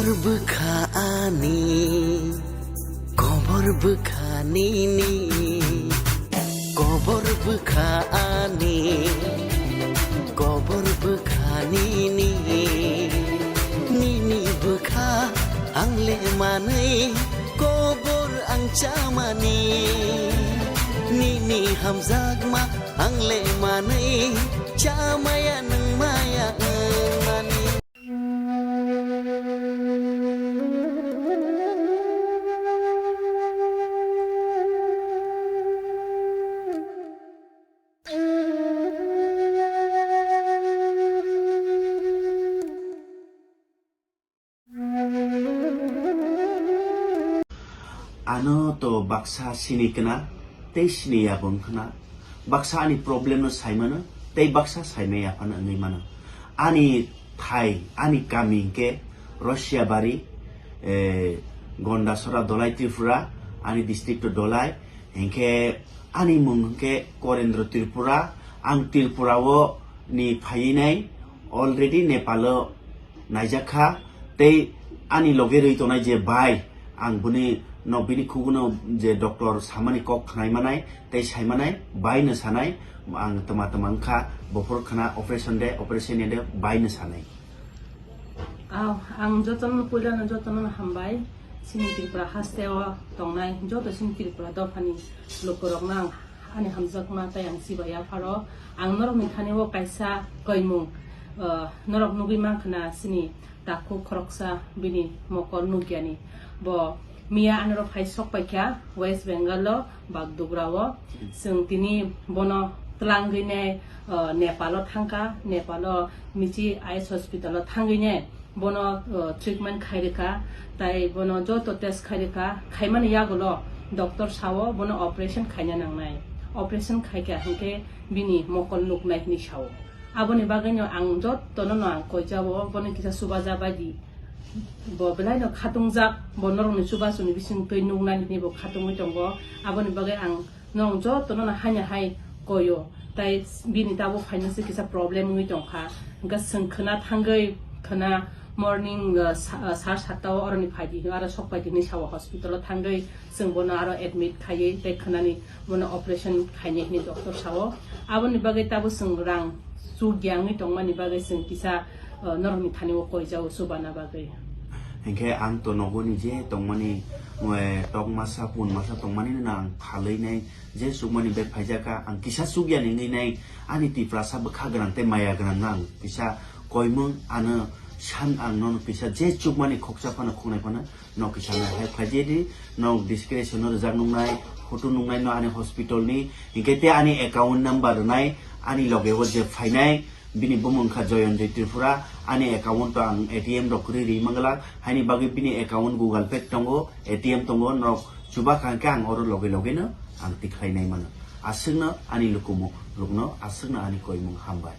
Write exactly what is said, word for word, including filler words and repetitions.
Bwkha ani, kobor bwkha nini, kobor bwkha ani, kobor bwkha nini, nini bwkha ang le manwi, kobor ang chamani, nini hamjakma ang le manwi, chamaya nwng maya wngmani. Ano to baksa sini kena, tei sini ya bo wngkhna. Baksa ani problem no sai mano, tei baksa sai maya phano wngwi mano. Ani thai, ani kami hwnkhe Rosiabari, eh, Gondasora Dolai Tripura, ani district to Dolai, hinkhe ani mung hwnkhe Korendro Tripura, ang Tripura o ni phaiwi nai, already Nepal o naijak kha, tei ani loge rwi tongnai je bai, ang bini no bini khuguno je doctor samani kok khnai manai tei sai manai bai no sanai, ang tma tma wngkha, bophor khna operation de, operation de bai no sanai. Aw, ang jotono puilano jotono hambai, chini Tripura haste o tongnai joto chini Tripura dophani lukurokno ang ani hamjakma tei ang chibai yapharo. Ang norokni thani o kaisa koimung, ah, norok nugwi mankha na chini takhuk khoroksa bini mokol nukyani. Bo miya anoro phai sok paikha West Bengal o Bagdogra o. Chwng tini bono twlangwi nai, ah, Nepal o thangkha, Nepal o Michi Eyes Hospital o thangwi nai bono, uh, treatment khai rwkha, tai bono joto test khai rwkha, khaimani yagulo doctor sao bono operation khaina nangnai, operation khaikha hinkhe bini mokol nuknai hinwi sao. Aboni bagwino ang jotono no ang koijao, bono kisa chubaja baidi, bo belaino khatungjak, bo norokni chubasuni bising twi nuknani hinwi bo khatungwi tongo. Aboni bagwi ang Norok jotono no haino hai koyo, tai bini tabuk phainase kisa problem wngwi tongkha. Hwnkhe chwng khwna thangwi, khwna morning, uh, sa-, uh, sar satta o oroni phaidi hino, aro sok paidi hinwi sao hospital o thangwi chwng bono aro admit khaiwi tei khwnani bono operation khainai hinwi doctor sao. Aboni bagwi tabuk chwng rang chukya wngwi tongmani bagwi chwng kisa, uh, norokni thani o koijao chubana bagwi. Hinkhe ang to nogo ni je tongmani, eh, tok masa, pun masa tongmani no ang phalwi nai. Je chukmani bag phaijak kha, ang kisa chukya ni wngwi nai, ani Tiprasa bwkha gwnang tei maya gwnang no ang kisa koimung ano san, ang nono kisa je chukmani khoksa phano khoknai phano no kisa nai hai phaijedi, no description no rijak nuknai, photo nuknai no ani hospital ni, hinkhe tei ani account number rwnai, ani loge o je phainai, bini bumung kha Joyonjoy Tripura, ani account o ang A T M rok kwrwi ri mangla, haini bagwi bini account Google Pay tongo, A T M tongo, norok chuba kha hinkhe ang oro loge loge no ang tikhlai nai mano. Aswkno ani lukumu rokno, aswkno ani koimung hambai.